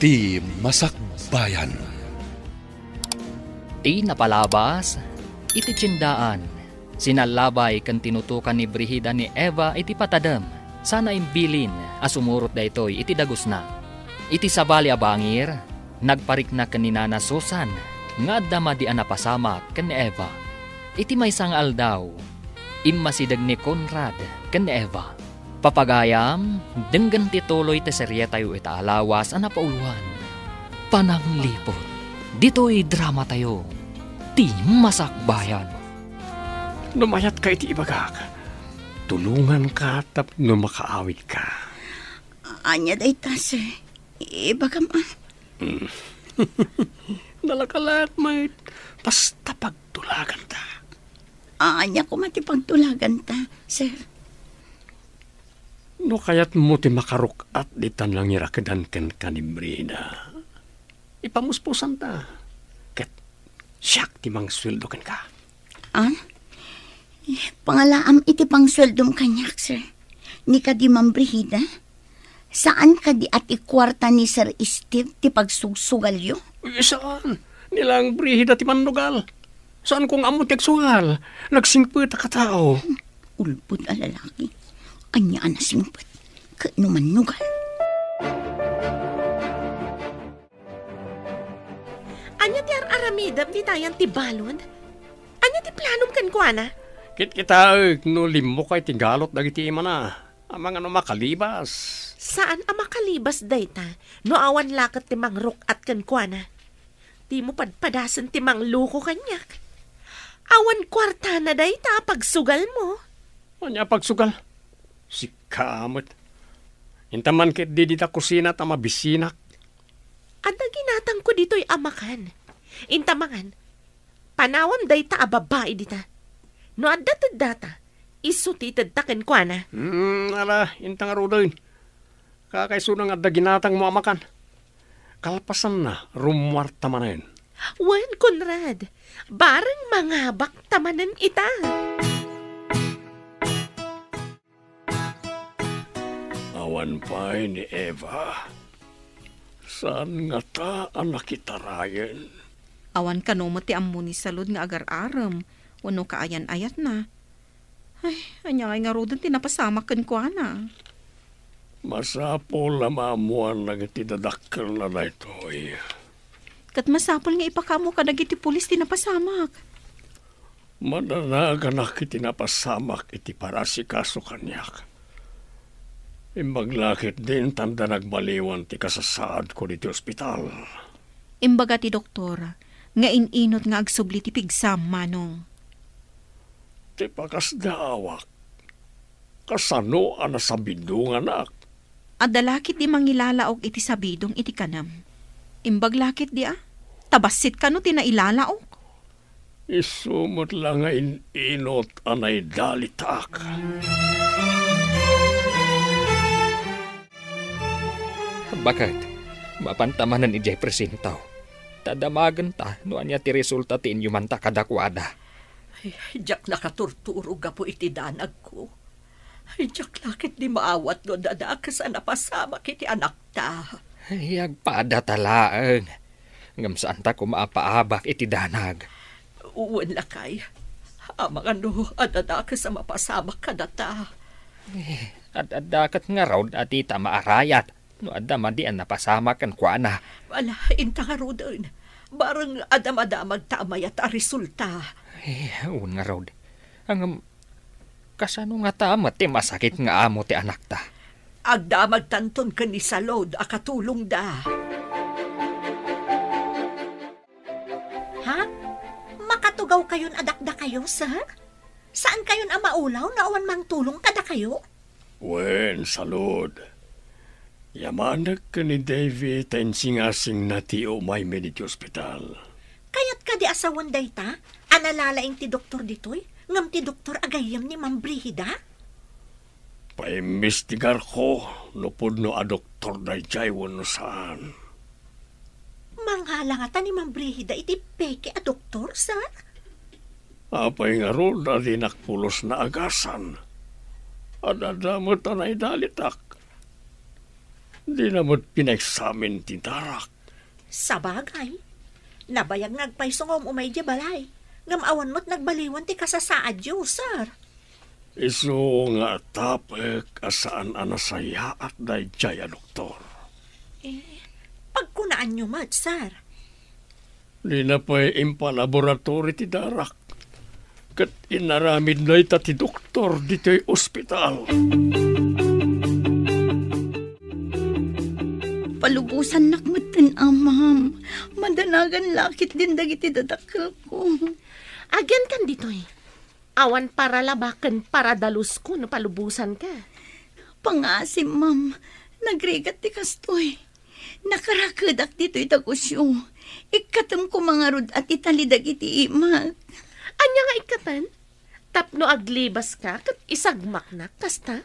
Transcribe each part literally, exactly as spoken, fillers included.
Ti Masakbayan. Ti napalabas iti tiendaan, sinallabay ken tinutokan ni Brigida ni Eva iti patadem, sana imbilin a sumurot daytoy iti dagusna. Iti sabali a bangir, nagparikna ken ni Nana Susan nga adda madi a napasamak ken ni Eva. Iti maysa nga aldaw, immasideg ni Conrad ken ni Eva. Papagayam, denggen ti tuloy ti serietayo ita a lawas a napauloan, Panangliput. Ditoy dramatayo, Ti Masakbayan. No mayatka iti ibagak, tulonganka tapno makaawidka. Ania dayta, sir? Ibagam, a. Mm. Nalakalaak met, basta pagtulaganta. Ania koma ti pagtulaganta, sir? No kayatmo ti makaruk-at dita nangirakedan kenka ni Brigida, ipamuspusanta. Ket siak ti mangsueldo kenka. Ah? Pangalaam iti pangsueldom kaniak, sir. Ni kadi, Ma'am Brigida? Saan kadi a ti kuarta ni Sir Steve ti pagsugsugalyo? Uy, saan. Ni Nang Brigida ti mannugal. Saan kong ammo ti agsugal. Nagsingpet a katao. Ulbod a lalaki. Ania a nasingpet? Ket no mannugal? Ania ti ar-aramidem ditayan ti balud? Ania ti planom kenkuana? Kitkitaek no limmuka iti galot dagiti imana. Amangan no makalibas. Saan a makalibas dayta no awan la ket ti mangruk-at kenkuana. Dimo padpadasen ti mangloko kaniak. Awan kuartana dayta a pagsugalmo. Ania a pagsugal? Sika met. Inta man ketdi dita kusina ta mabisinak. Adda ginatangko ditoy a makan. Inta mangan. Panawam dayta a babai dita. No adda teddata, isu ti itedta kenkuana. Hmm, ala, inta ngaruden. Kakaisuna nga adda ginatangmo a makan. Kalpasanna, rummuarta manen. Wen, Conrad, bareng mangabakta manen ita. Awan pay ni Eva. Saan ngata a nakitarayen? Awan kano met ti ammo ni Salud nga agar-arem wenno kaayan-ayatna. Ay, ania ngay ngaruden ti napasamak kenkuana? Masapul a maammoan dagiti dadakkelna daytoy. Ket masapul nga ipakaammo kadagiti pulis ti napasamak. Madanaganak iti napasamak iti parasikaso kaniak. Imbag la ketdi inta nagmaliwan ti kasasaadko ditoy ospital. Imbaga ti doktor nga in-inut nga agsubli ti pigsam, Manong. Ti pakasdaawak, kasano a nasabidonganak? Adda la ketdi mangilalaok iti sabidong iti kanem. Imbag la ketdi a, ta bassit kano ti nailalaok. Isu met la nga in-inut a naidalitak. Baket, mapanta manen idiay presinto. Ta damagenta no ania ti resulta ti inyumanta kadakuada. Ay, diak nakaturturo gapu iti danagko. Ay, diak la ketdi maawat no adda dakes a napasamak iti anakta. Ay, agpadata laeng. Ngem saanta koma a paabak iti danag. Wen, lakay. Amangan no adda dakes a mapasamak kadata. Eh, ad-adda ket ngarud a dita maarayat no adda madi a napasamak kenkuana. Ala, inta ngaruden. Bareng adda madamagta a mayat a resulta. Eh, wen ngarud. Ngem, kasano ngata met ti masakit nga amo ti anakta? Agdamagtanton ken ni Salud a katulongda. Ha? Makatugawkayon a dakdakayo, sir? Saankayon a maulaw no awan mangtulong kadakayo? Wen, Salud. Yamanek ken ni Davy ta insingasingna ti umaymi ditoy ospital. Kayat kadi a sawen dayta a nalalaing ti doktor ditoy, ngem ti doktor a gayyem ni Ma'am Brigida? Paimbestigarko no pudno a doktor daydiay wenno saan. Mangala ngata ni Ma'am Brigida iti peke a doktor, sir? Apay ngarud a dinak pulos naagasan? Ad-adda met a naidalitak. Dina met pinaeksamin ti darak. Sabagay, nabayag nga agpayso nga um-umay idiay balay. Ngem awan met nagbaliwan ti kasasaadyo, sir. Isu nga atapek a saan a nasayaat daydiay a doktor. Eh, pagkunaanyo met, sir. Dina pay impalaboratory ti darak. Ket inaramidna ita ti doktor ditoy ospital. Palubosannak metten, a, ma'am. Madanagan la ketdin dagiti dadakkelko. Agyankan ditoy. Awan paralaba ken paradalusko no palubosanka. Pangngaasim, ma'am. Nagrigat ti kastoy. Nakarakedak ditoy dagusyo. Ikkatem koma ngarud a ti tali dagiti imak. Ania nga ikkaten? Tapno aglibaska ket isagmaknak kasta?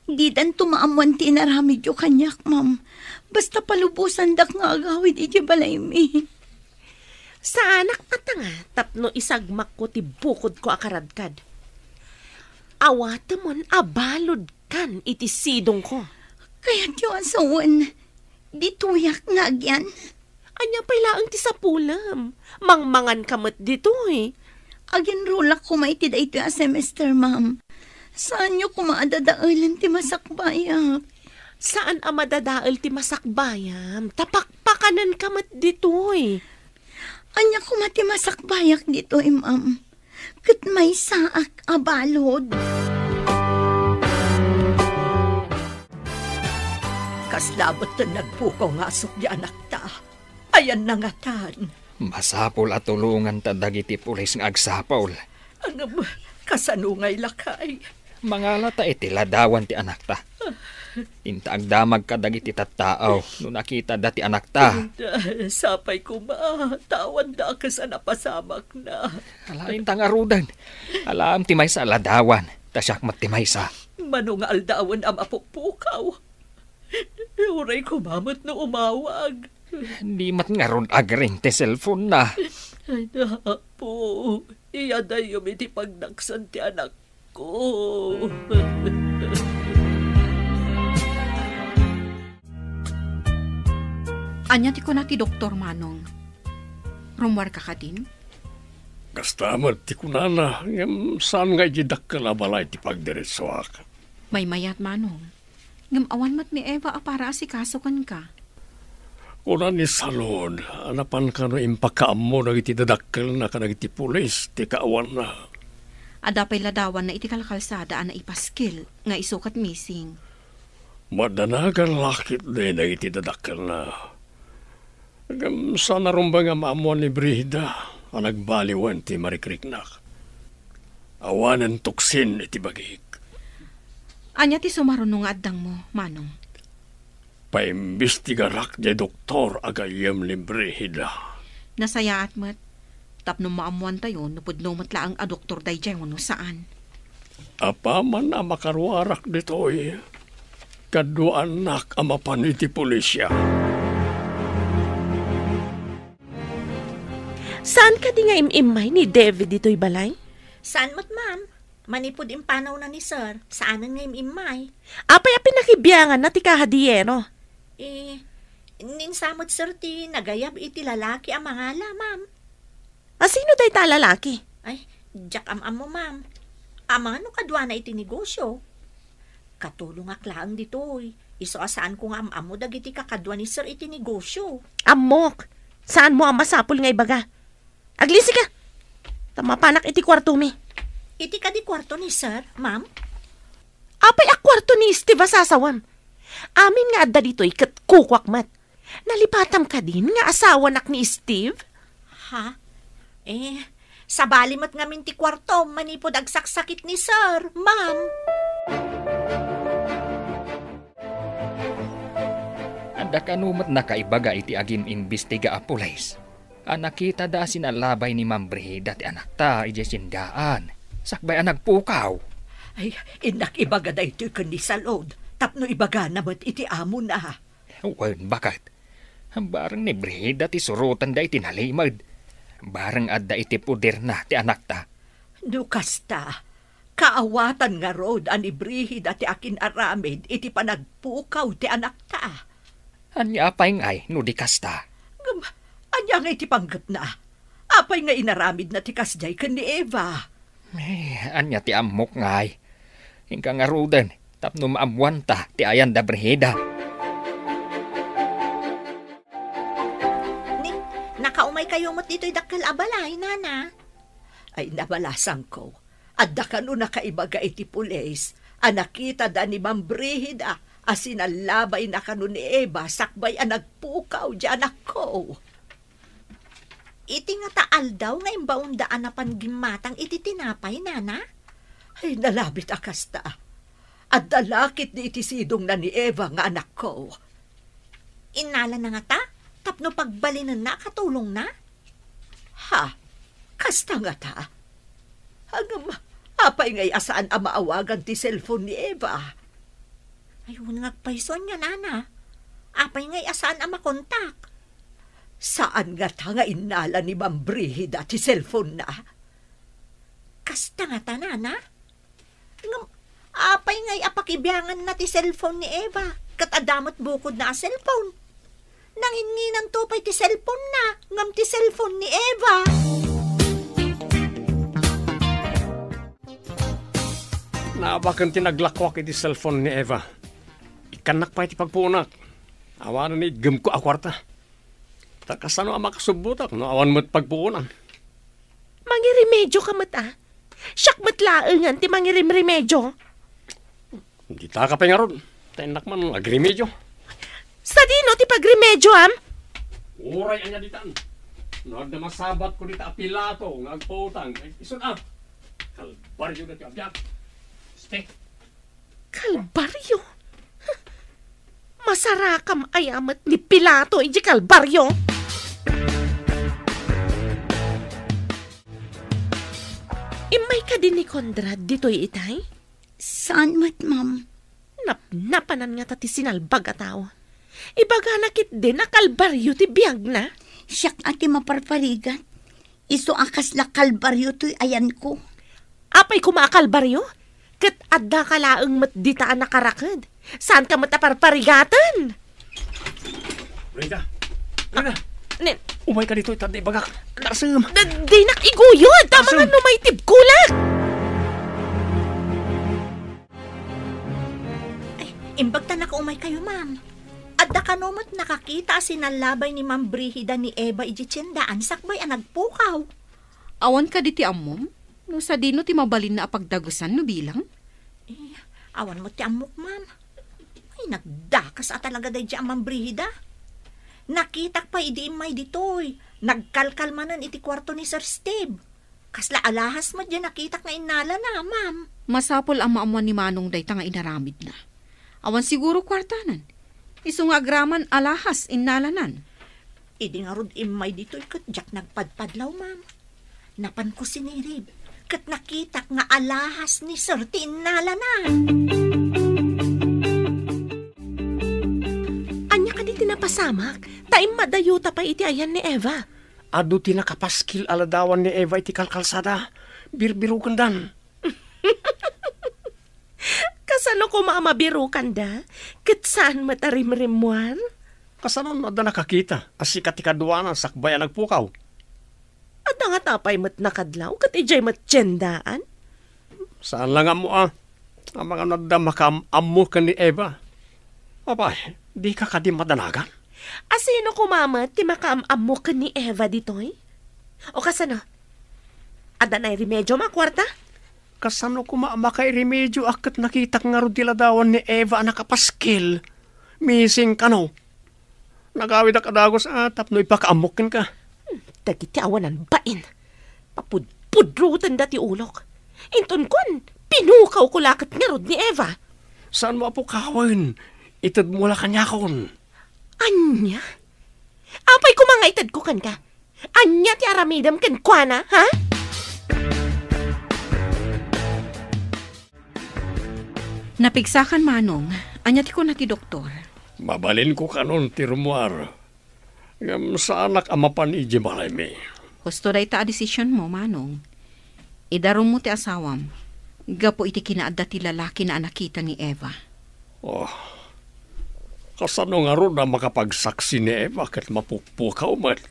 Didanto maammoan ti inaramidyo kaniak, ma'am. Basta palubosandak nga agawid idiay balaymi. Saanak a tanga tapno isagmakko ti bukodko a karadkad. Awatemon a balud kan iti sidongko. Kayatyo a sawen, ditoyak nga agyan. Ania pay laeng ti sapulem? Mangmanganka met ditoy. Aginrulak koma iti daytoy a semester, ma'am. Saanyo koma a dadaelen ti masakbayak. Saan a madadael ti masakbayam? Ta pakpakanenka met ditoy. Ania koma ti masakbayak ditoy, ma'am? Ket maysaak a balud. Kasla met ti nagpukaw nga asukdi anakta. Ayanna ngatan? Masapul a tulonganta dagiti pulis nga agsapul. Ngem kasano ngay, lakay? Mangalata iti ladawan ti anakta. Inta agdamag kadagiti tattao no nakitada ti anakta. Inda, sapay koma, ta awan dakes a napasamakna. Ala, inta ngaruden. Alaem ti maysa a ladawan, ta siak met ti maysa. Mano nga aldawen a mapukpukaw? Uray koma met no umawag. Di met ngarud agring ti cellphone-na. Ay, Apo, iyadayyom iti pagdaksan ti anakko. Ania ti kuna ti doktor, Manong? Rummuarka kadin? Kasta met ti kunana, ngem saan nga idiay dakkel a balay ti pagdiretsuak. Maymayat, Manong. Ngem awan met ni Eva a para asikaso kenka. Kuna ni Salud a napan kano impakaammo dagiti dadakkelna kadagiti pulis ti kaawanna. Adda pay ladawanna iti kalkalsada a naipaskil nga isu ket missing. Madanagan la ketdi dagiti dadakkelna. Ngem saan a rumbeng a maammuan ni Brigida a nagbaliwen ti marikriknak. Awanen tuksin iti bagik. Ania ti sumaruno nga addangmo, Manong? Paimbestigarak diay doktor a gayyem ni Brigida. Nasayaat met. Tapno maammoantayo no pudno met laeng a doktor daydiay wenno saan. Apaman a makaruarak ditoy, kaduaannak a mapan iti pulisya. Saan kadi nga im-immay ni David ditoy balay? Saan met, ma'am. Manipud impanawna ni Sir, saanen nga im-immay. Apay a pinakibianganna ti kahadiyero? Eh, ninsamet, Sir, ti nagayab iti lalaki a mangala, ma'am. A sino dayta a lalaki? Ay, diak am-ammo, ma'am. Amangan no kaduana iti negosyo. Katulongak laeng ditoy. Isu a saanko nga am-ammo dagiti kakadua ni Sir iti negosyo. Ammok. Saanmo a masapul nga ibaga. Aglisika! Ta mapanak iti kuartomi. Iti kadi kuarto ni Sir, ma'am? Apay a kuarto ni Steve a sasawam? Amin nga adda ditoy ket kukuak met. Nalipatam kadin nga asawanak ni Steve? Ha? Eh, sabali met ngamin ti kuartom manipud agsaksakit ni Sir, ma'am. Adda kano met nakaibaga iti agim-imbestiga a pulis a nakitada a sinalabay ni Ma'am Brigida ti anakta idiay siendahan, sakbay a nagpukaw. Ay, innak ibaga daytoy ken ni Salud tapno ibagana met iti amona. Wen, baket. Bareng ni Brigida ti surotenda iti nalimed. Bareng adda iti poderna ti anakta. No kasta, Kaawatan ngarud a ni Brigida ti akin-aramid iti panagpukaw ti anakta. Ania pay ngay no di kasta? Ngem, ania ngay ti panggepna? Apay nga inaramidna ti kasdiay ken ni Eva? Eh, ania ti ammok ngay? Inka ngaruden tapno maammuanta ti ayan da Brigida. Ni, nakaumay kayo met ditoy dakkel a balay, nana? Ay, nabalasangko. Adda kano nakaibaga iti pulis a nakitada ni Ma'am Brigida a sinallabayna kano ni Eva sakbay a nagpukaw di anakko. Iti ngata aldaw nga imbaonda a napan gimmatang iti tinapay, nana? Ay, nalabit a kasta. Adda la ketdi iti sidongna ni Eva nga anakko. Innalana ngata tapno pagbalinenna a katulongna? Ha? Kasta ngata? Ngem, apay ngay a saan a maawagan ti cellphone ni Eva? Ay, wen nga agpayso ania, nana. Apay ngay a saan a makontak? Saan ngata nga innala ni Ma'am Brigida ti cellphone-na? Kasta ngata, nana? Ngem, apay ngay a pakibianganna ti cellphone ni Eva ket adda met bukodna a cellphone? Nanginnginanto pay ti cellphone-na ngem ti cellphone ni Eva. Naabaken ti naglakuak iti cellphone ni Eva. Ikkannak pay ti pagpuonak. Awanen ni itgemko a kuarta. Ta kasano a makasubbotak no awan met pagpuonan? Mangirimedioka met, a. Siak met laengen ti mangirimremedio. Dita ka pay ngarud. Ta innak man agrimedio. Sadino ti pagremedioam? Uray ania ditan. No adda masabatko dita a pilato nga agpautang, ay, isun a. Kalbaryo dati a biag. Ste. Kalbaryo? Masarakam aya met ni Pilato iti Kalbaryo? Immay kadi ni Conrad ditoy itay? Saan met, ma'am? Napnapanan ngata ti sinalbag a tao. Ibagana ketdin a kalbaryo ti biagna. Siak a ti maparparigat. Isu a kasla kalbaryo toy ayanko. Apay koma a kalbaryo? Ket addaka laeng met dita a nakaraked. Saanka met a parparigaten. Rita! Rita! Nen, umayka ditoy, ta adda ibagak. Narsem! Da-, dinak iguyod! Tama nga no maitibkolak! Ay, imbag ta nakaumay kayo, ma'am. Adda kano met nakakita a sinallabay ni Ma'am Brigida ni Eva iti tiendaan sakbay a nagpukaw? Awan kadi ti ammom? No sadino ti mabalinna a pagdagusan no bilang? Eh, awan met ti ammok, ma'am. Ay, nagdakas a talaga daydi a Ma'am Brigida. Nakitak pay idi immay ditoy. Nagkalkal manen iti kuarto ni Sir Steve. Kasla alahas met diay nakitak nga innalana, ma'am. Masapul a maammuan ni Manong dayta nga inaramidna. Awan siguro kuartanan. Isu nga agraman alahas innalanan. Idi ngarud immay ditoy ket diak nagpadpadlaw, ma'am. Napanko sinirib, ket nakitak nga alahas ni Sir ti innalana. Ania kadi ti napasamak? Ta immadayota pay iti ayan ni Eva. Adu ti nakapaskil a ladawan ni Eva iti kalkalsada. Birbirukendan. Kasano koma a mabirukanda? Ket saan met a rimrimmuar? Kasano no adda nakakita a sika ti kaduana sakbay a nagpukaw? Adda ngata pay met nakadlaw ket idiay met tiendaan? Saan la nga ammo a, amangan no adda makaam-ammo ken ni Eva. Apay, dika kadi madanagan? A sino koma met ti makaam-ammo ken ni Eva ditoy? O kasano? Adda nairemediom a kuarta? Kasano koma a makairemedio a ket nakitak ngarud ti ladawan ni Eva a nakapaskil? Missing kano? Nagawidak a dagus a tapno ipakaammok kenka. Hmm, dagiti awanan bain. Papudpudrotenda ti ulok. Inton kuan, pinukawko la ket ngarud ni Eva. Saanmo a pukawen? Itedmo la kaniakon. Ania? Apay koma nga itedko kenka? Ania ti aramidem kenkuana, ha? Napigsakan, Manong. Ania ti kuna ti doktor? Mabalinko kanon ti rummuar. Ngem saanak a mapan idiay balaymi. Husto dayta a desisionmo, Manong. Idarummo ti asawam. Gapu iti kinaadda ti lalakina a nakita ni Eva. Oh, kasano ngarud a makapagsaksi ni Eva ket mapukpukaw met?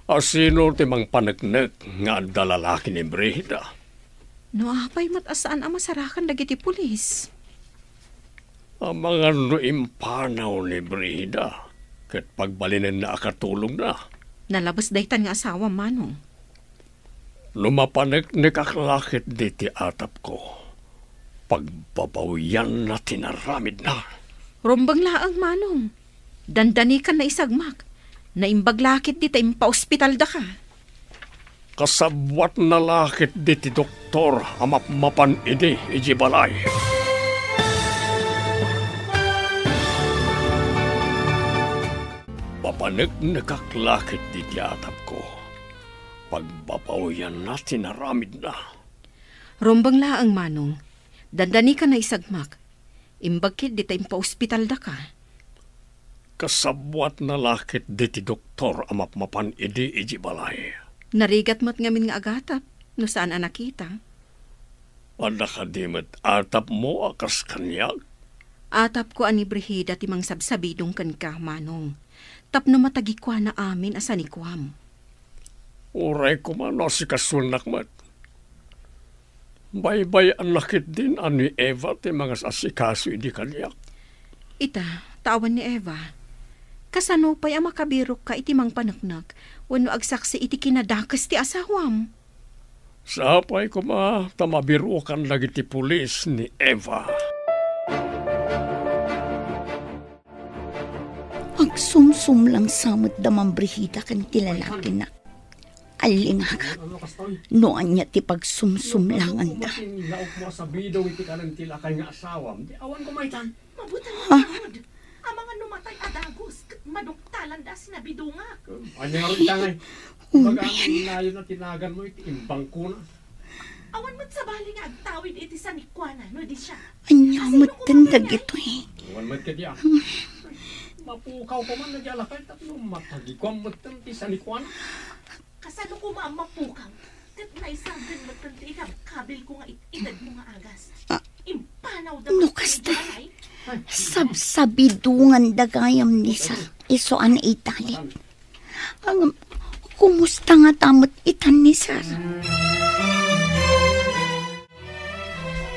A sino ti mangpaneknek nga adda lalaki ni Brigida? No apay met a saan a masarakan dagiti pulis? Amangan no impanaw ni Brigida ket pagbalinenna a katulongna. Nalabes daytan nga asawam, Manong. No mapaneknekak la ketdi ti atapko, pagbabawianna ti naramidna. Rumbeng laeng, Manong. Dandanikan naisagmak. Naimbag la ketdi ta impaospitaldaka. Kasabwatna la ketdi ti doktor a mapmapan idi idiay balay. Mapaneknekak la ketdi ti atapko. Pagbabawianna ti naramidna. Rumbeng laeng, Manong. Dandanikan naisagmak. Imbag ketdi ta impaospitaldaka. Kasabwatna la ketdi ti doktor a mapmapan idi idiay balay. Narigat met ngamin nga agatap, no saan a nakita. Adda kadi met atapmo a kas kaniak? Atapko a ni Brigida ti mangsabsabidong kenka, Manong. Tapno matagikuana amin a sanikuam. Uray koma no asikasuennak met. Baybay-anna ketdin a ni Eva ti mangas-asikaso idi kaniak. Ita, ta awan ni Eva. Kasano pay a makabirokka iti mangpaneknek wenno agsaksi iti kinadakes ti asawam? Sapay koma ta mabirokan dagiti pulis ni Eva. Agsumsumlang sa met da Ma'am Brigida ken ti lalakina. Allingagak, no ania ti pagsumsumlanganda. Laok mo a sabidong iti kanan ti lakay nga asawam, di awan ko maitan. Mabuti nga Ha? Amangan no matay a dagus, ket maduktalan da a sinabidongak. Ania nga ita ngay? Uy. Baga ang inayon na tinagan mo iti imbangkuna. Awan met sabali nga agtawid iti sanikuana, no di siya. Ania Kasino met kung ten mamangay? Dagitoy? Awan met kadi, ah. Mapukaw ko man na di alakay, tapno matagikuan met ten ti sanikuana. Kasano koma a mapukaw? Ket naisagden met ten ti ikabkabil ko nga it-itedmo nga agas. Ah, Impanaw da no met kasta, dagiti alay. Sabsabidongan da gayam ni Sir. Isu a naitalit. Ang, kumusta nga ta met itan ni Sir?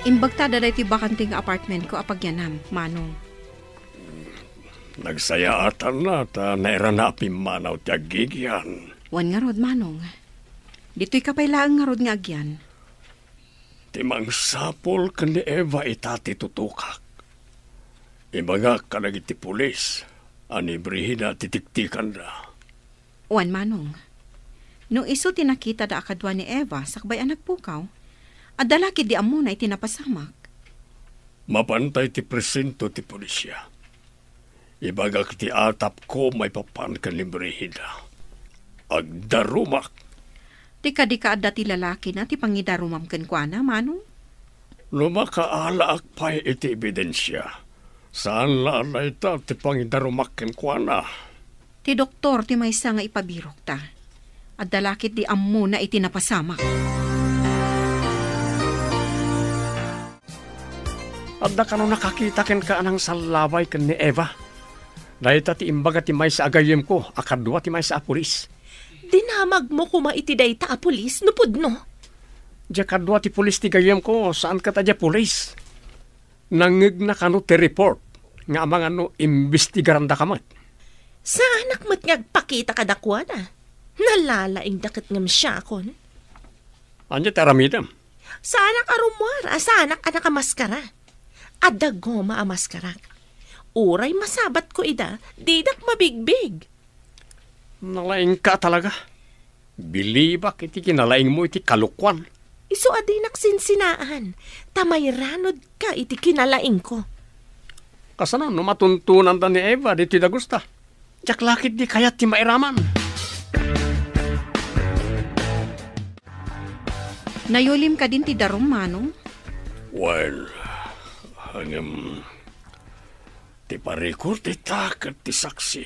Imbagta da daytoy bakante nga apartment ko a pagyanam, Manong. Nagsayaatanna ta nairana a pimmanaw ti aggigyan. Wen ngarud, Manong. Ditoy ka pay laeng ngarud nga agyan. Ti mangsapul ken ni Eva ita ti tutokak. Ibagak kadagiti pulis a ni Brigida ti tiktikanda. Wen, Manong. No isu ti nakitada a kadua ni Eva sakbay a nagpukaw, adda la ketdi ammona iti napasamak. Mapantay ti presinto ti polisia. Ibagak ti atapko maipapan ken ni Brigida. Agdarumak. Ti kadi ka adda ti lalakina ti pangidarumam kenkuana, Manong? No makaalaak pay iti ebidensia, saan la a dayta ti pangidarumak kenkuana. Ti doktor ti maysa nga ipabirokta. Adda la ketdi ammona iti napasamak. Adda kano nakakita kenka a nangsallaway ken ni Eva? Dayta ti imbaga ti maysa a gayyemko a kadua ti maysa a pulis. Dinamagmo koma iti dayta a pulis no pudno? Diay kadua ti pulis ti gayyemko, saan kata diay pulis. Nangngegna kano ti report nga amangan no imbestigarandaka met. Saanak met nga agpakita kadakuada. Nalalaingda ket ngem siakon. Ania ti aramidem? Saanak a rummuar a saanak a nakamaskara. Adda goma a maskarak. Uray masabatko ida, didak mabigbig. Nalaingka talaga. Bilibak iti kinalaingmo iti kalokuan. Isu a dinak sinsinaan, ta mairanudka iti kinalaingko. Kasano no matuntonanda ni Eva ditoy dagusta? Diak la ketdi kayat ti mairaman. Nayulim kadin ti darum, Manong? Well, ngem, ti parikor ti ta ket ti saksi.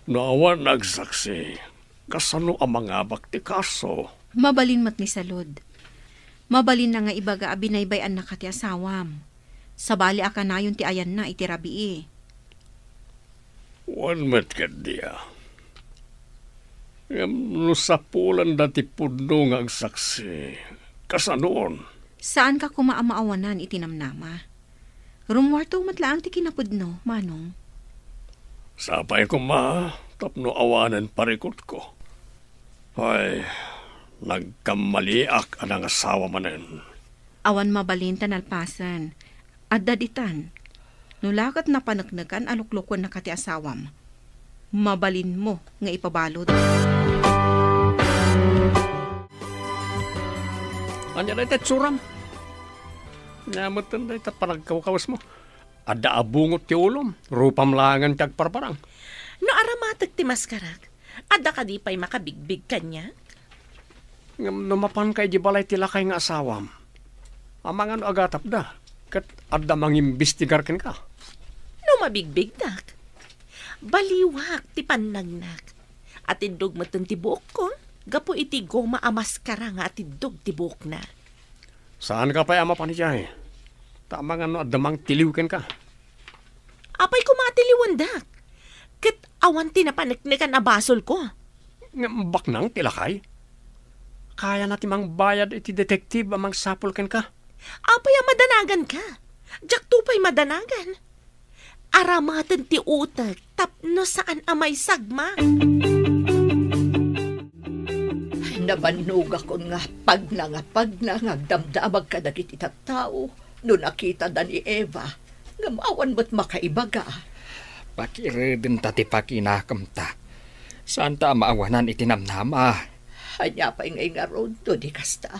No awan nagsaksi, kasano a mangabak ti kaso? Mabalin met ni Salud. Mabalinna nga ibaga a binaybay-annaka ti asawam. Sabali a kanayon ti ayanna iti rabii. Wen met ketdi a. Ngem no sapulanda ti pudno nga agsaksi, kasanon? Saanka koma a maawanan iti namnama. Rummuarto met laeng ti kinapudno, Manong. Sapay koma tapno awanen parikutko. Ay, nagkammaliak a nangasawa manen. Awan mabalin ta nalpasen. Adda ditan. No la ket napaneknekan a luklukennaka ti asawam, mabalinmo nga ipabalud. Ania dayta itsuram? Ania metten dayta panagkawkawesmo? Adda a bungot ti ulom, rupam laengen ti agparparang. No aramatek ti maskarak, adda kadi pay makabigbig kaniak? Ngem no mapanka idiay balay ti lakay nga asawam, amangan no agatapda, ket adda mangimbestigar kenka. No mabigbigdak, baliwak ti pannagnak. Atiddog metten ti buokko, gapu iti goma a maskara nga atiddog ti buokna. Saanka pay a mapan idiay. Ta amangan no adda mangtiliw kenka. Apay koma a tiliwendak? Ket awan ti napaneknekan a basolko. Ngem baknang ti lakay. Kayana ti mangbayad iti detective a mangsapul kenka. Apay a madanaganka? Diakto pay madanagan. Aramaten ti utek tapno saan a maisagma. Nabannogakon nga pagna nga pagna nga agdamdamag kadagiti tattao no nakitada ni Eva, ngem awan met makaibaga. Pakiredenta ti pakinakemta. Saanta a maawanan iti namnama. Ania pay ngay ngarud no di kasta?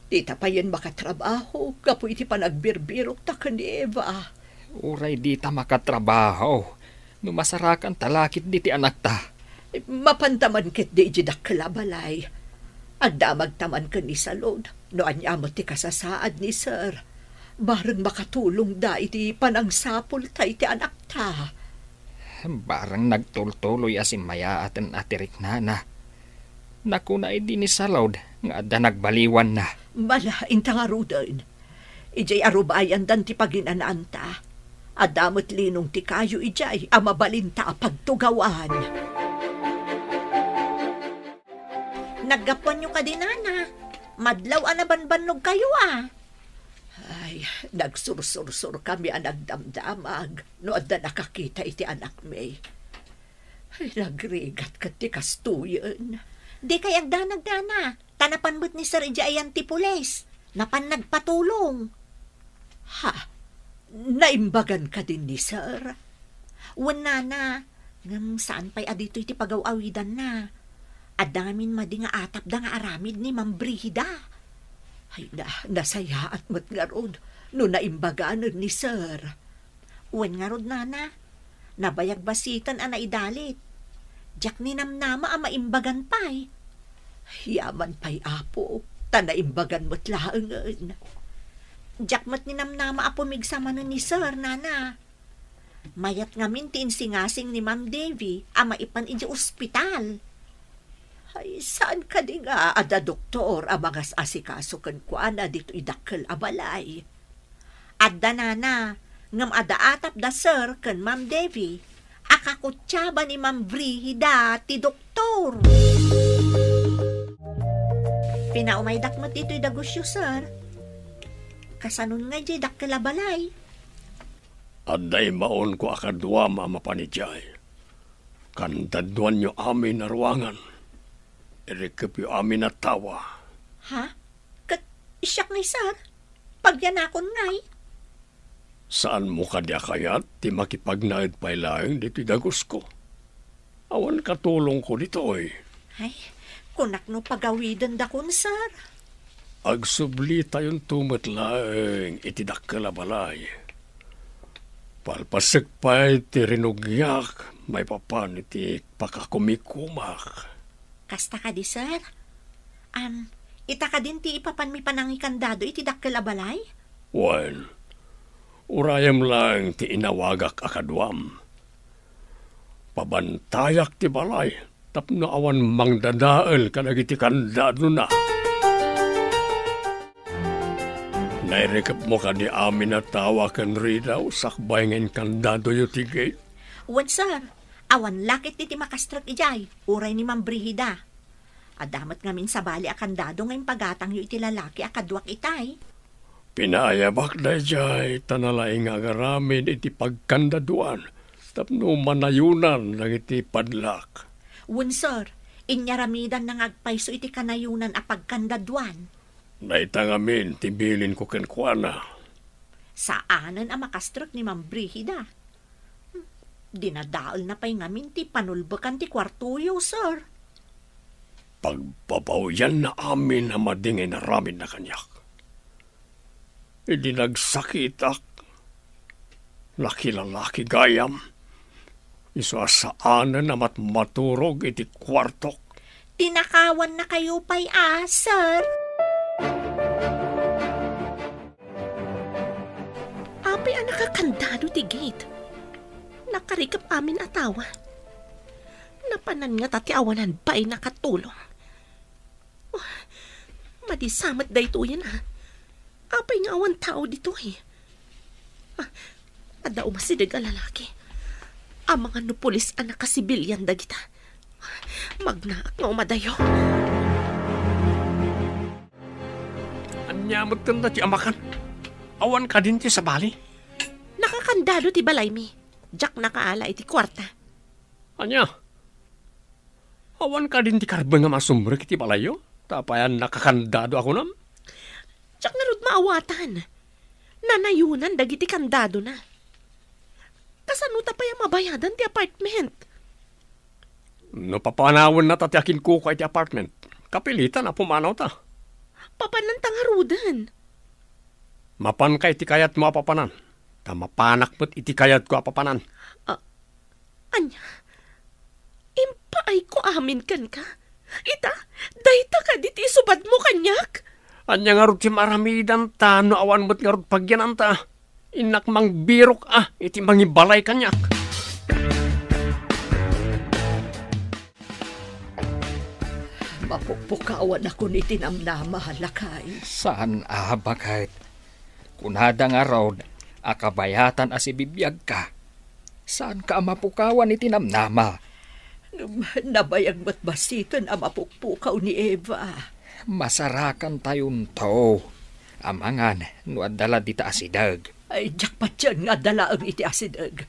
Dita payen makatrabaho gapu iti panagbirbirokta ken ni Eva. Uray dita makatrabaho, no masarakanta la ketdi ti anakta. Mapanta man ketdi idiay dakkel a balay. Agdamagta man ken ni Salud, no ania met ti kasasaad ni Sir. Bareng makatulongda iti panangsapulta iti anakta. Bareng nagtultuloy a simmayaaten a ti riknana. Nakuna idi ni Salud nga adda nagbaliwanna. Malainta ngaruden. Idiay arubayandan ti paginanaanta. Adda met linong ti kayo idiay a mabalinta a pagtugawan. Naggapuanyo kadi, Nana? Madlaw a nabanbannogkayo a. Ay, nagsursursurkami a nagdamdamag no adda nakakita iti anakmi. Ay, nagrigat ket ti kastoyen. Dikay agdanag, Nana, ta napan met ni Sir idiay ayan ti pulis. Napan nagpatulong. Ha? Naimbagan kadin ni Sir? Wen, Nana, ngem saan pay a ditoy ti pagaw-awidanna. Adda ngamin madi nga atapda nga aramid ni Ma'am Brigida. Ay na, nasayaat met ngarud no naimbaganen ni Sir. Wen ngarud, Nana, nabayag basiten a naidalit. Diak ninamnama a maimbagan pay. Yaman pay, Apo, ta naimbagan met laengen. Diak met ninamnama a pumigsa manen ni Sir, Nana. Mayat ngamin ti insingasing ni Ma'am Devi a maipan idiay ospital. Ay, saan kadi nga adda doktor a mangas-asikaso kenkuana ditoy dakkel a balay? Adda, Nana, ngem adda atapda Sir ken Ma'am Devi a kakutiaba ni Ma'am Brigida ti doktor. Pinaumaydak met ditoy dagusyo, Sir. Kasanon nga idiay dakkel a balay? Adda immaonko a kaduam a mapan idiay. Kandaduanyo amin a ruangan. Irikepyo amin a tawa. Ha? Ket siak ngay, Sir? Pagyanakon ngay? Saanmo kadi a kayat ti makipagnaed pay laeng ditoy dagusko? Awan katulongko ditoy. Ay, kunak no pagawidendakon, Sir. Agsublitayonto met laeng iti dakkel a balay. Palpasek pay ti rinugyak maipapan iti pakakumikumak. Kasta kadi, Sir? Am, ita kadin ti ipapanmi panangikandado iti dakkel a balay? Wen, urayem laeng ti inawagak a kaduam. Pabantayak ti balay tapno awan mangdadael kadagiti kandadona. Nairikepmo kadi amin a tao a ken ridaw sakbay nga inkandadoyo ti gate? Wen, sir. Awan lakit ti makastrek idiay, uray ni Ma'am Brigida. Adda met ngamin sabali a kandado nga impagatangyo iti lalaki a kaduak itay. Pinaayabak daydiay ta nalaing nga agaramid iti pagkandaduan tapno manayonan dagiti padlak. Wen, sir, inyaramidanna nga agpayso iti kanayonan a pagkandaduan. Dayta ngamin ti bilinko kenkuana. Saanen a makastrek ni Ma'am Brigida. Hmm, dinadaelna pay ngamin ti panulbekan ti kuartoyo, sir. Pagbabawianna amin a madi nga inaramidna kaniak. Idi nagsakitak, nakilalaki gayam, isu a saanen a matmaturog iti kuartok. Tinakawannakayo pay a, sir. Apay a nakakandado ti gate? Nakarikep amin a tawa. Napanan ngata ti awanan bain a katulong. Oh, madi sa met daytoyen, a. Apay nga awan tao ditoy? Ah, adda umasideg a lalaki. Amangan no pulis a nakasibilian dagita. Magnaak nga umadayo. Ania met kanta ti amakan? Awan kadin ti sabali? Nakakandado ti balaymi. Diak nakaala iti kuarta. Ania? Awan kadin ti karben nga masumrek iti balayyo? Ta apay a nakakandado a kunam? Diak ngarud maawatan. Nanayonan dagiti kandadona. Kasano ta pay a mabayadan ti apartment? No papanawennata ti akinkukua iti apartment, kapilitan a pumanawta. Papananta ngaruden. Mapanka iti kayatmo a papanan, ta mapanak met iti kayatko a papanan. Ah, Ania? Impaayko amin kenka? Ita, dayta kadi ti isubadmo kaniak? Ania ngarud ti maaramidanta no awan met ngarud pagyananta? Innak mangbirok a iti mangibalay kaniak. Mapukpukawanakon iti namnama, lakay. Saan a, baket. Kunada ngarud a kabayatan a sibibiagka. Saanka a mapukawan iti namnama. Ngem nabayag met basiten a mapukpukaw ni Eva. Masarakantayonto. Amangan no adda la dita asideg. Ay, diak patien nga adda laeng iti asideg.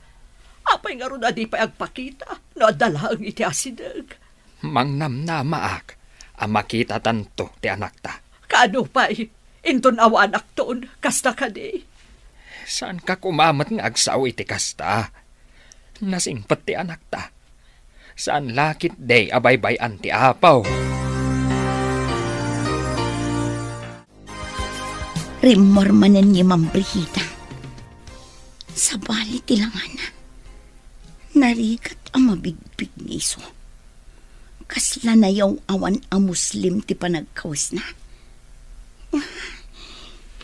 Apay ngarud a di pay agpakita no adda laeng iti asideg? Mangnamnamaak a makitatanto ti anakta. Kaano pay? Inton awanakton, kasta kadi? Saanka koma met nga agsao iti kasta. Nasingpet ti anakta. Saan la ketdi a baybay-an ti Apo. Rimmor manen ni Ma'am Brigida. Sabali ti langana. Narigat a mabigbig ni isu. Kasla nayaw-awan a Muslim ti panagkawesna.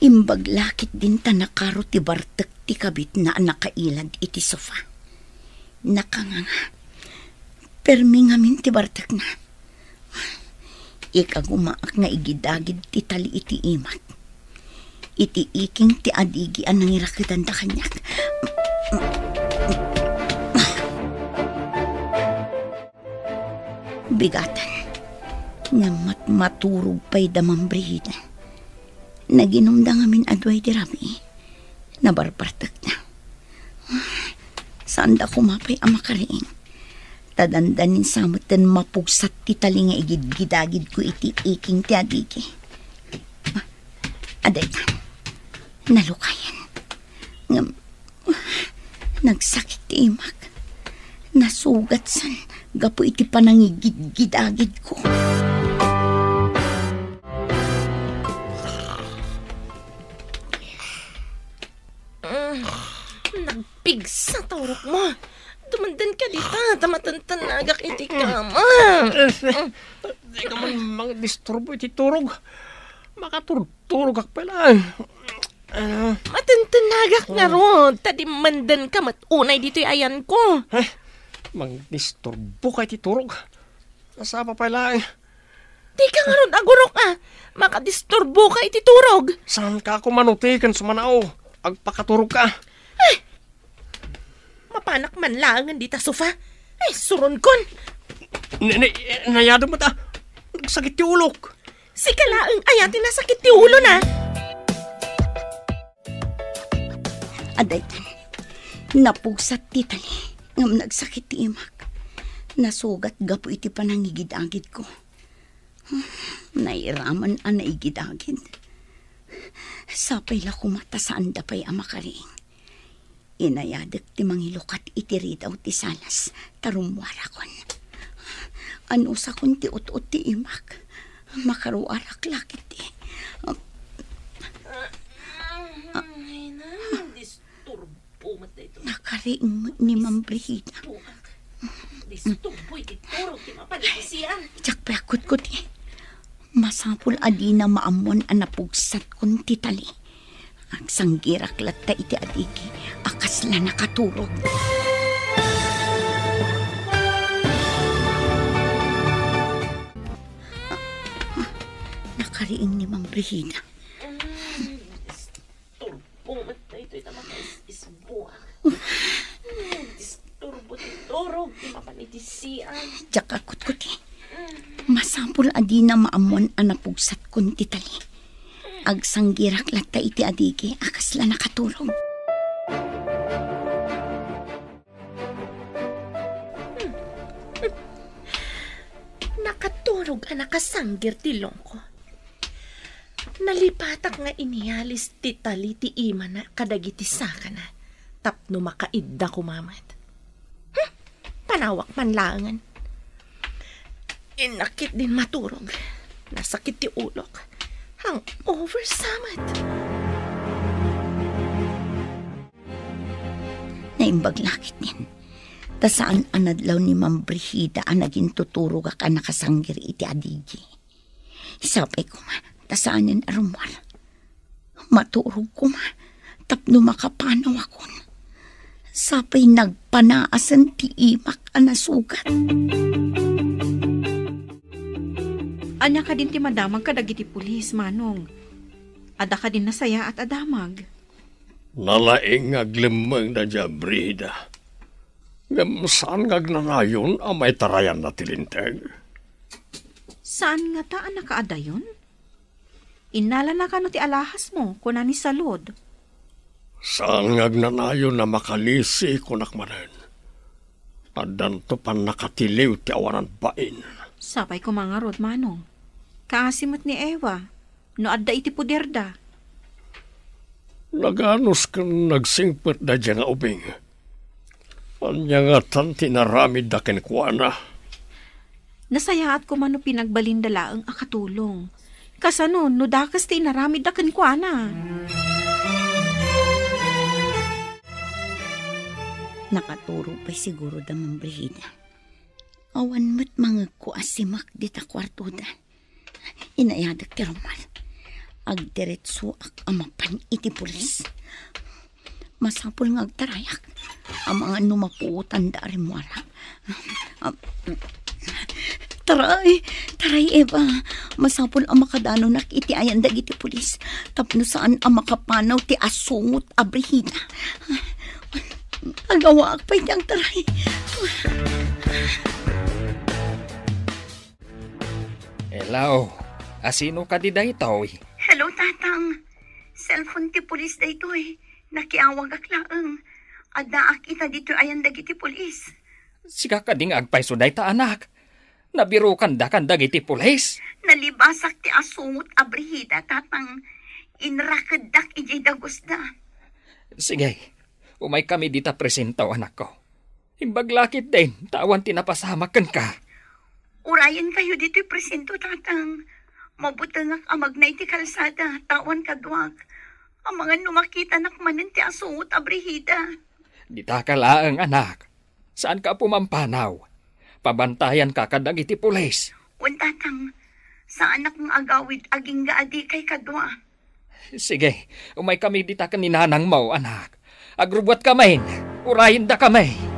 Imbag la ketdin ta nakaro ti bartek ti kabitna a nakailad iti sofa. Nakanganga. Permi ngamin ti bartekna. Ikagumaak nga igidagid ti tali iti imak. Iti iking ti adigi a nangiraketanda kaniak. Bigatan. Ngem mat-, maturog pay da Ma'am Brigida. Naginumda ngamin a dua iti rabii. Nabarbartekda. Saanda koma pay a makariing. Ta dandanin sa metten mapugsat ti tali nga igidgidagidko iti iking ti adigi. Ah, adayta. Nalukayan. Ngem, nagsakit ti imak. Nasugatsan gapu iti panangigidgidagidko. Mm, nagpigsa ta urokmo. Dumandanka dita, ta matentenagak iti kama. Dika man mangdisturbo iti turog. Makaturturogak pay laeng. Ah. Matentenagak ngarud, ta dimmandanka met unay ditoy ayanko. Eh, mangdisturboka iti turog. Nasapa pay laeng. Dika ngarud agurok a. Makadisturboka iti turog. Saanka a kumano ti ken sumanao? Agpakaturogka. Ay! Mapanak man laengen dita sofa. Ay, suronkon. Ne, ne, eh, nayadem met a. Nagsakit ti ulok. Sika laeng aya ti nasakit ti ulona? Adaytan, napugsat ti tali, ngem nagsakit ti imak. Nasugat gapu iti panangigid-agidko. Nairaman a naigid-agid. Sapay la koma ta saanda pay a makariing. Inayadek ti mangilukat iti ridaw ti salas, ta rummuarakon. Anusakon ti ut-ut ti imak. Makaruarak la ketdi. Ay, na, disturbo met daytoy. Nakariing met ni Ma'am Brigida. Disturbo iti turog ti mapan iti sian. Diak pay agkutkuti. Masapul a dina maammuan a napugsatkon ti tali. Agsanggirak latta iti adigi a kasla nakaturog. Nakariing ni Ma'am Brigida. Turbo met daytoy ta makaisisbuak. Disturbo ti turog ti mapan iti sian. Diak agkutkuti. Masapul a dina maammuan a napugsatkon ti tali. Agsanggirak latta iti adigi a kasla nakaturog. Nakaturog a nakasanggir ti longko. Nalipatak nga inialis ti tali ti imana kadagiti sakana tapno makaidda koma met. Hmm, panawak man laengen. Innak ketdin maturog. Nasakit ti ulok. Hangover sa met. Naimbag la ketdin. Ta saan a nadlaw ni Ma'am Brigida a nagintuturogak a nakasanggir iti adigi. Sapay koma, ta saanen a rummuar. Maturog koma, tapno makapanawakon. Sapay nagpanaasen ti imak a nasugat. Ania kadin ti madamag kadagiti pulis, Manong? Adda kadin nasayaat a damag? Nalaing nga aglemmengda diay Brigida. Ngem saan nga agnanayon a maitarayanna ti linteg? Saan ngata a nakaadayon? Innalana kano ti alahasmo, kuna ni Salud. Saan nga agnanayon a makalisi, kunak manen. Addanto pannakatiliw ti awanan bain. Sapay koma ngarud, Manong. Kaasi met ni Eva, no adda iti poderda. Naganus ken nagsingpet daydiay nga ubing. Ania ngatan ti inaramidda kenkuana? Nasayaat koma no pinagbalinda laeng a katulong. Kasano no dakes ti inaramidda kenkuana? Nakaturog pay siguro da Ma'am Brigida. Awan met mangegko a simak dita kuartoda. Inayadek ti rummuar. Agdiretsoak a mapan iti pulis. Masapul nga agtarayak. Amangan no mapuotanda a rimmuarak. Ah, taray, taray, Eva. Masapul a makadanonak iti ayan dagiti pulis. Tapno saan a makapanaw ti asungot a Brigida. Agawaak pay ti agtaray. Hello, asino kadi daytoy? Hello, Tatang. Cellphone ti pulis daytoy. Nakiawagak laeng. Addaak ita ditoy ayan dagiti pulis. Sika kadi nga agpayso dayta, anak? Nabirokanda kan dagiti pulis? Nalibasak ti asungot a Brigida, Tatang. Inrakeddak idiay dagusda. Sige, umaykami dita presinto, anakko. Imbag la ketdin, ta awan ti napasamak kenka. Urayenkayo ditoy presinto, Tatang. Mabutengak a magna iti kalsada, ta awan kaduak. Amangan no makitanak manen ti asungot a Brigida. Ditaka laeng, anak. Saanka a pumampanaw. Pabantayanka kadagiti pulis. Wen, Tatang. Saanak nga agawid agingga a dikay kadua. Sige, umaykami dita ken ni nanangmo, anak. Agrubbuatkami. Urayendakami.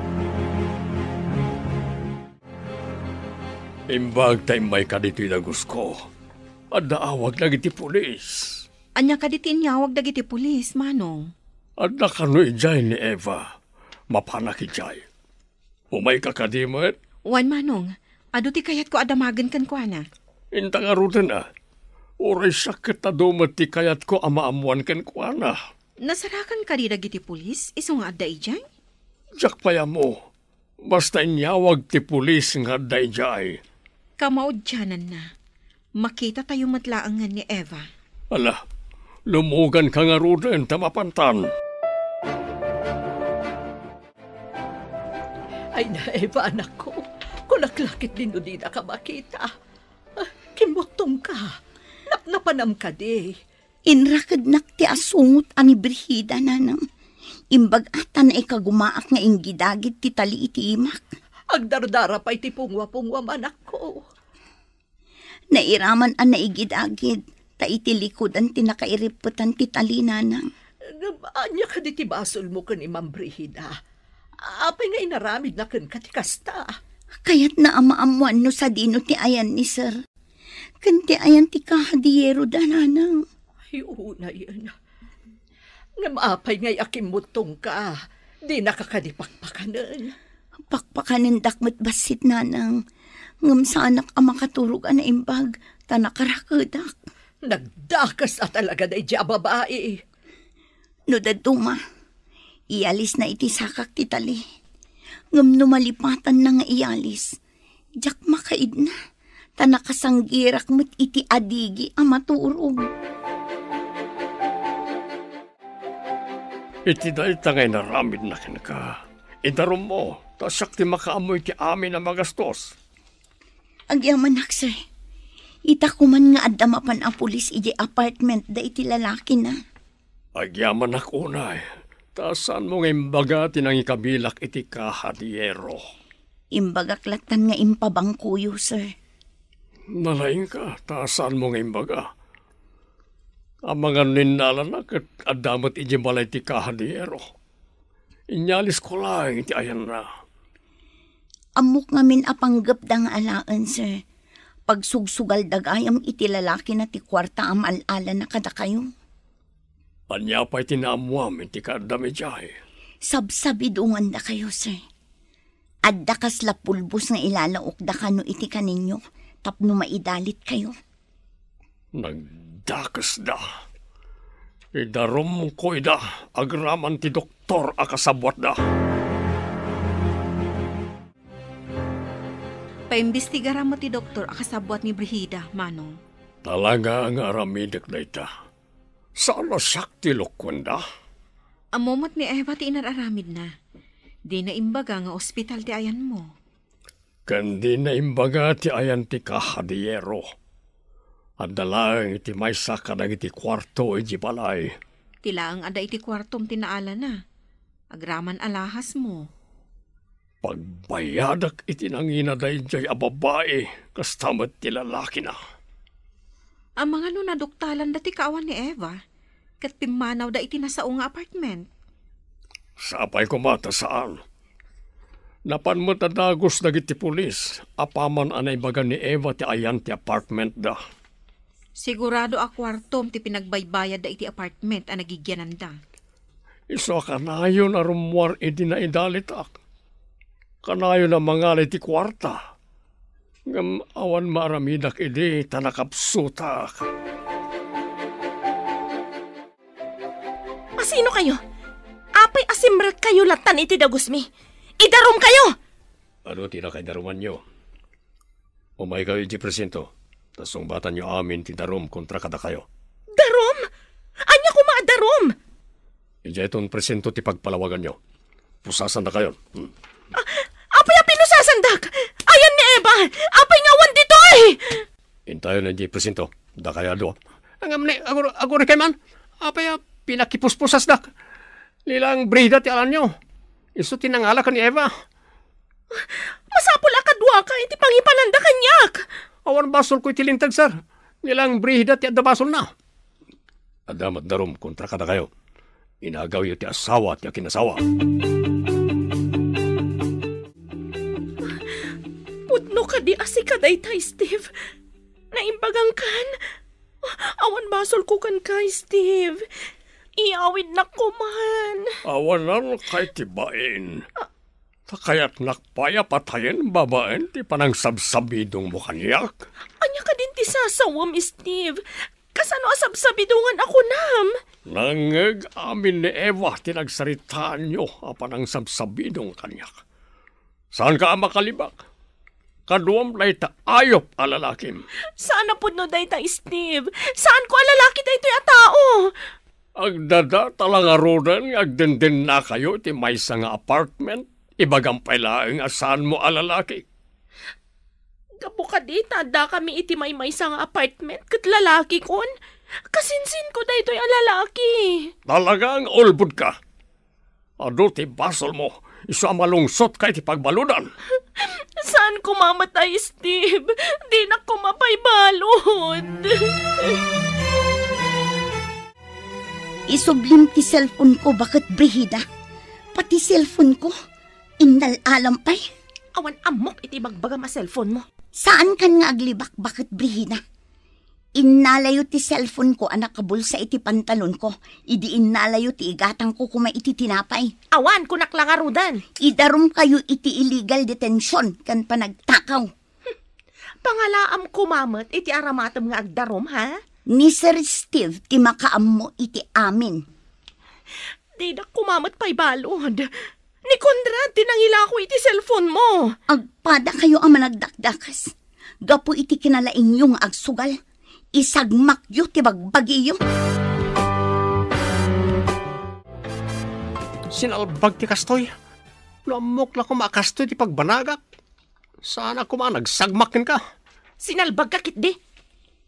Imbag ta immayka ditoy dagusko, adda awag dagiti pulis. Ania kadi ti inyawag dagiti pulis, Manong? Adda kano idiay ni Eva. Mapanak idiay. Umayka kadi met? Wen, Manong. Adu ti kayatko a damagen kenkuana. Inta ngaruden a. Uray siak ket adu met ti kayatko a maammoan kenkuana. Nasarakan kadi dagiti pulis isu nga adda idiay? Diak pay ammo. Basta inyawag ti pulis nga adda idiay. Kamaudiananna. Makitatayo met laengen ni Eva. Ala, lumuganka ngaruden ta mapantan. Ay na, Eva, anakko. Kunak la ketdi no dinaka makita. Ah, kimmuttongka. Napnapanam kadi. Inrakednak ti asungot a ni Brigida, nanang. Imbag a ta naikagumaak nga inggidagid ti tali iti imak. Agdardara pay ti pungwa-pungwa, anakko. Nairaman a naigidagid, ta iti likudan ti nakairippetan ti tali, nanang. Ngem ania kadi ti basolmo ken ni Ma'am Brigida? Apay nga inaramidna kenka ti kasta? Kayatna a maammoan no sadino ti ayan ni Sir. Ken ti ayan ti kahadieroda, nanang. Ay, unayen. Ngem apay ngay a kimmuttongka? Dinaka kadi pakpakanen? Pakpakanendak met bassit, nanang. Ngem saanak a makaturog a naimbag, ta nakarakedak. Nagdakes a talaga daydi a babai. No dadduma, ialisna iti sakak ti tali. Ngem no malipatanna nga ialis, diak makaidna, ta nakasanggirak met iti adigi a maturog. Iti dayta nga inaramidna kenka, idarummo, ta siak ti makaammo iti amin a magastos. Agyamanak, sir. Ita koman nga adda mapan a pulis idiay apartment da iti lalakina. Agyamanak unay, ta saanmo nga imbaga ti nangikabilak iti kaha ti yero? Imbagak lattan nga impabangkoyo, sir. Nalaingka, ta saanmo nga imbaga? Amangan no innalana ket adda met idiay balay ti kaha ti yero. Inyalisko laeng iti ayanna. Ammok ngamin a panggepda nga alaen, sir. Pagsugsugalda gayam iti lalakina ti kuarta a maal-alana kadakayo. Ania pay ti naammoam iti kaaddam idiay? Sabsabidongandakayo, sir. Adda kasla pulbos nga ilalaokda kano iti kaninyo tapno maidalitkayo. Nagdakesda. Idarumko ida agraman ti doktor a kasabbuatda. Paimbestigaram met ti doktor a kasabbuat ni Brigida, Manong. Talaga nga aramidek dayta. Saan a siak ti lukuenda? Ammo met ni Eva ti inar-aramidna. Dina imbaga nga ospital ti ayanmo. Ken dina imbaga ti ayan ti kahadiyero. Adda laeng iti maysa kadagiti kuarto iti balay. Ti laeng adda iti kuartom ti naalana. Agraman alahasmo. Pagbayadak iti nangina daydiay a babai, kasta met ti lalakina. Amangan no naduktalanda ti kaawan ni Eva, ket pimmanawda iti nasao nga apartment. Sapay koma ta saan. Napan met a dagus dagiti pulis, apaman a naibaga ni Eva ti ayan ti apartmentda. Sigurado a kuartom ti pinagbaybayadda iti apartment a nagigyananda. Isu a kanayon a rummuar idi naidalitak. Kanayon a mangala iti kuarta. Ngem awan maaramidak idi ta nakapsutak. Asino kayo? Apay a simrekkayo lattan iti dagusmi? Idarum kayo! Adu ti nakaidarumanyo? Umaykayo iti presinto, ta sungbatanyo amin ti darum kontra kadakayo. Darum? Ania koma a darum? Idiayton presinto ti pagpalawaganyo. Pusasandakayon. Hmm. A-, apay a pinusasandak? Ayan ni Eva! Apay nga awan ditoy? Intayon iti presinto. Dakayo a dua. Ngem ni, agur-, agurikay man. Apay a pinakipuspusasdak? Ni laeng Brigida ti alanyo. Isu ti nangala ken ni Eva. Masapul a kaduaka iti pangipananda kaniak. Awan basolko iti linteg, sir. Ni laeng Brigida ti adda basolna. Adda met darum kontra kadakayo. Inagawyo ti asawa ti akinasawa. No kadi a sika dayta, Steve, naimbagangkan. Awan basolko kenka, Steve. Iyawidnak koman. Awanan kay ti bain. Ta kayatnak pay a patayen babaen ti panangsabsabidongmo kaniak. Ania kadin ti sasawem, Steve? Kasano a sabsabidongan a kunam? Nangngeg amin ni Eva ti nagsaritaanyo a panangsabsabidong kaniak. Saanka a makalibak? Kaduam dayta ayup a lalakim. Saan a pudno dayta, Steve. Saanko a lalaki daytoy a tao. Agdadata la ngaruden nga agdendennakayo iti maysa nga apartment. Ibagam pay laeng a saanmo a lalaki. Gapu kadi ta addakami iti maymaysa nga apartment ket lalakikon. Kasinsinko daytoy a lalaki. Talaga nga ulbodka. Adu ti basolmo, isu a malungsotka iti pagbaludan. Saan koma met a, Steve. Dinak koma pay balud. Isublim ti cellphone ko, baket Brigida. Pati cellphone ko, innal-alam pay. Awan ammok iti bagbagam a cellphone mo. Saankan nga aglibak, baket Brigida. Innalayo ti cellphone ko a nakabulsa iti pantalon ko, idi innalayo ti igatang ko koma iti tinapay. Awan, kunak la ngaruden. Idarumkayo iti illegal detention ken panagtakaw. Pangalaam koma met iti aramatem nga agdarum, ha? Ni Sir Steve ti makaammo iti amin. Didak koma met pay balud. Ni Conrad ti nangilako iti cellphone mo. Agpadakayo a managdakdakes. Gapu iti kinalaingyo nga agsugal, isagmakyo ti bagbagiyo. Sinalbag ti kastoy. No ammok la koma a kastoy ti pagbanagak, saanak koma a nagsagmak kenka. Sinalbagka ketdi.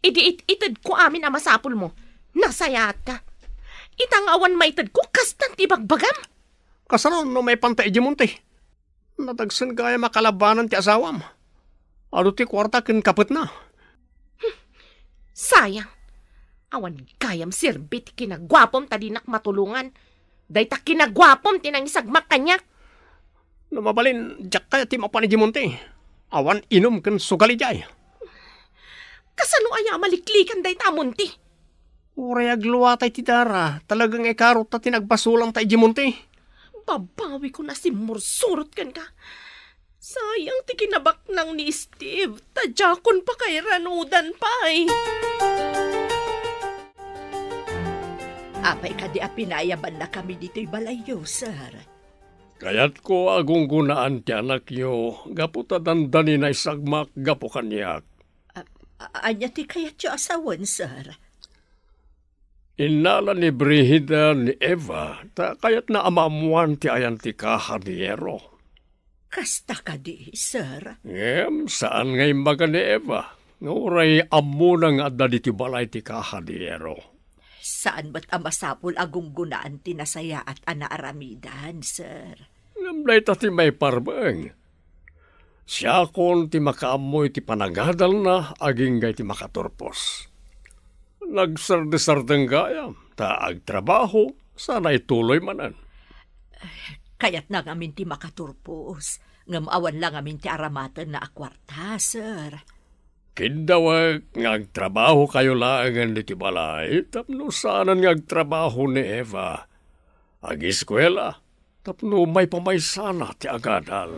Idi it-itedko amin a masapulmo, nasayaatka. Ita nga awan maitedko, kastan ti ibagbagam. Kasano no maipanta idiay monte? Nadagsen gayam a kalabanan ti asawam. Adu ti kuarta ken kapetna. Sayang. Awan gayam serbi ti kinaguapom ta dinak matulongan. Dayta kinaguapom ti nangisagmak kaniak. No mabalin, diak kayat ti mapan idiay monte. Awan inum ken sugal idiay. Kasano aya a maliklikan dayta a monte? Uray agluata iti dara, talaga nga ikaruta ti nagbasolanta idiay monte. Babawikon a simmursurot kenka. Sayang ti kinabaknang ni Steve, ta diakon pakairanudan pay. Apay kadi a pinayabannakami ditoy balayyo, sir? Kayatko a gunggonaan ti anakyo gapu ta dandani naisagmak gapu kaniak. A-, a-, ania ti kayatyo a sawen, sir? Innala ni Brigida ni Eva ta kayatna a maammoan ti ayan ti kahadiyero. Kasta kadi, sir? Ngem saan nga imbaga ni Eva nga uray ammona nga adda ditoy balay ti kahadiyero. Saan met a masapul a gunggonaan ti nasayaat a naaramidan, sir? Ngem dayta ti maiparbeng. Siakon ti makaammo iti panagadalna agingga iti makaturpos. Nagsardesardeng gayam, ta agtrabaho, sana ituloy manen. Kayatna ngamin ti makaturpos, ngem awan la ngamin ti aramatenna a kuarta, sir. Kiddawek nga agtrabahokayo laengen ditoy balay tapno saanen nga agtrabaho ni Eva. Agiskuela, tapno maipamaysana ti agadal.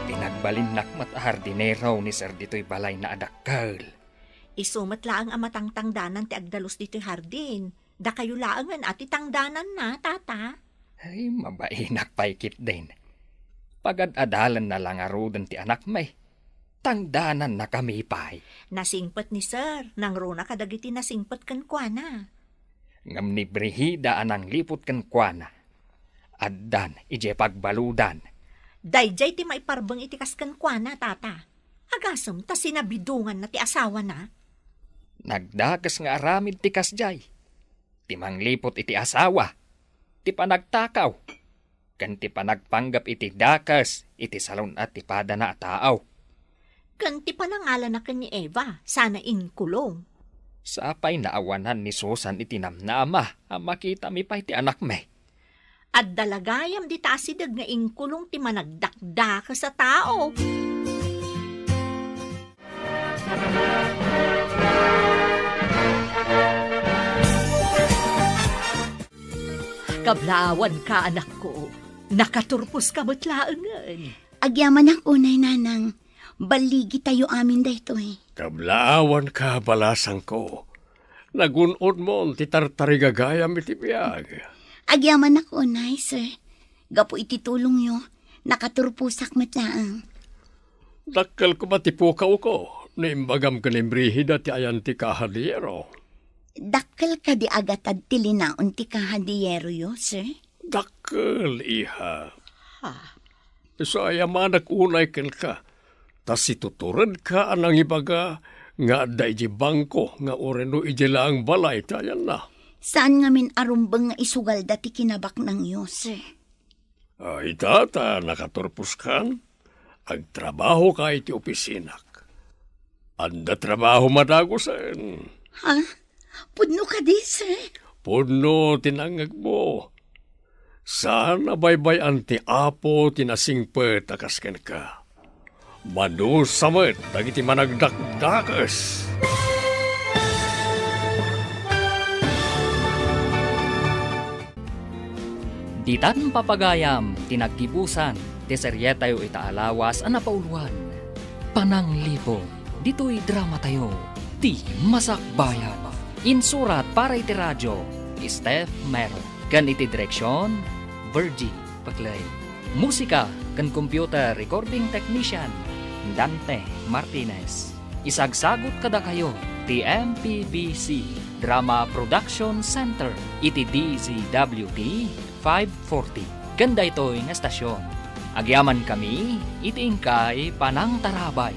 Pinagbalinnak met a hardinero ni Sir ditoy balayna a dakkel. Isu met laeng a matangtangdanan ti agdalus ditoy hardin. Dakayo laengen a ti tangdananna, Tata. Ay, mabainak pay ketdin. Pagad-adalanna la ngaruden ti anakmi. Tangdanannakami pay. Nasingpet ni Sir, nangruna kadagiti nasingpet kenkuana. Ngem ni Brigida a nangliput kenkuana, addan idiay pagbaludan. Daydiay ti maiparbeng iti kas kenkuana, Tata. Agasem ta sinabidonganna ti asawana. Nagdakes nga aramid ti kasdiay. Ti mangliput iti asawa, ti panagtakaw, ken ti panagpanggep iti dakes iti salun-at ti padana a taaw. Ken ti panangalana ken ni Eva, sana inkulong. Sapay naawanan ni Susan iti namnama a makitami pay ti anakmi. Adda la gayam dita asideg nga inkulong ti managdakdakes a tao. Kablaawanka, anakko. Nakaturposka met laengen. Agyamanak unay, nanang. Balligitayo amin daytoy. Kablaawanka, balasangko. Nagun-odmon ti tartarigagayam iti biag. Agyamanak unay, sir. Gapu iti tulongyo, nakaturposak met laeng. Dakkel koma ti pukawko no imbagam ken ni Brigida ti ayan ti kahadiyero. Dakkel kadi a gatad ti linaon ti kahadiyeroyo, sir? Dakkel, iha. Ha? Isu a ayamanak unay kenka, ta situturedka a nangibaga nga adda idiay bangko nga uray no idiay laeng balay ti ayanna. Saan ngamin a rumbeng nga isugalda ti kinabaknangyo, sir. Ah, ita ta nakaturposkan, agtrabahoka iti opisinak. Adda trabaho madagusen. Ha? Pudno kadi, sir? Pudno ti nangngegmo. Saan a baybay-an ti Apo ti nasingpet a kas kenka. Madusa met dagiti managdakdakes. Ditan papagayam ti naggibusan ti serietayo ita a lawas a napauloan, Pananglibong. Ditoy dramatayo, Ti Masakbayan. Insurat para iti radio, Steph Mero. Ken iti direksion, Virgie Paclay. Musika ken computer recording technician, Dante Martinez. Isagsagut kadakayo ti M P B C Drama Production Center iti D Z W T five forty. Ken daytoy nga estasion, agyamankami iti inkay panangtarabay.